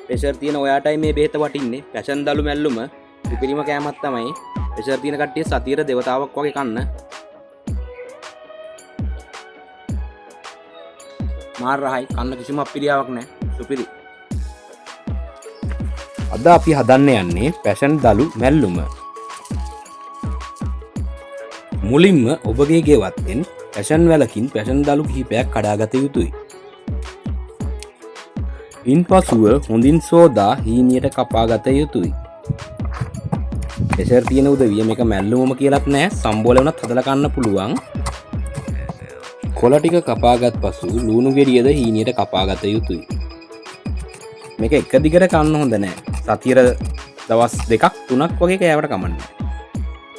Pressure තියෙන ඔයාටයි මේ බෙහෙත වටින්නේ. පැෂන් දලු මැල්ලුම සුපිරිම කෑමක් තමයි. ප්‍රෙෂර් තියෙන කට්ටිය සතියට දෙවතාවක් වගේ කන්න. මාර රහයි, කන්න කිසිම අප්පිරියාවක් නෑ. සුපිරි. අද අපි හදන්න යන්නේ පැෂන් දලු මැල්ලුම. මුලින්ම ඔබගේ ගෙවත්තෙන් පැෂන් වැලකින් පැෂන් දලු කිහිපයක් කඩාගත යුතුයි. ඉන්පසුව හොඳින් සෝදා හීනියට කපාගත යුතුයි. ප්‍රෙෂර් තියෙන උදවිය මේක මැල්ලුමම කියලත් නෑ, සම්බෝල වුණත් හදලා කන්න පුළුවන්. කොළ ටික කපාගත් පසු ලුණු ගෙඩියද හීනියට කපාගත යුතුයි. මේක එක දිගට කන්න හොඳ නෑ. සතියට දවස් දෙකක් තුනක් වගේ කෑවට කමක් නෑ.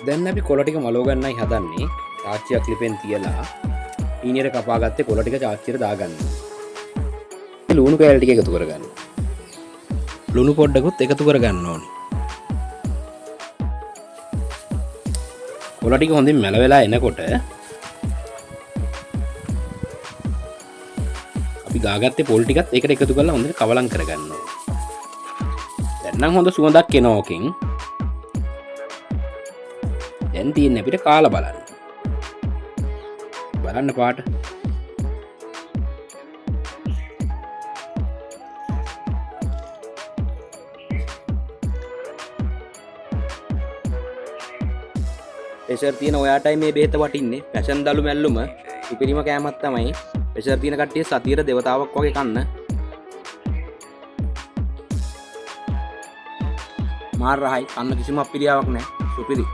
දැන් අපි කොළ ටික මලව ගන්නයි හදන්නේ. චාච්චියක් ලිපෙන් තියලා හීනියට කපාගත්තේ කොළ ටික චාච්චියට දාගන්න. ලුණු කෑලි ටික එකතු කරගන්න. ලුණු පොඩ්ඩකුත් එකතු කරගන්න ඕනි. කොළ ටික හොඳින් මැල වෙලා එනකොට අපි ගාගත්තේ පොල් ටිකත් ඒකට එකතු කරලා හොඳට කවලම් කරගන්න ඕනි. දැන් නම් හොඳ සුවඳක් එනවා ඕකෙන්. දැන් තියෙන්නේ අපිට කාලා බලන්න. බලන්න පාට. ප්‍රෙෂර් තියෙන ඔයාටයි මේ බෙහෙත වටින්නේ. පැෂන් දලු මැල්ලුම සුපිරිම කෑමක් තමයි. ප්‍රෙෂර් තියෙන කට්ටිය සතියට දෙවතාවක් වගේ කන්න. මාර රහයි, කන්න කිසිම අප්පිරියාවක් නෑ. සුපිරි.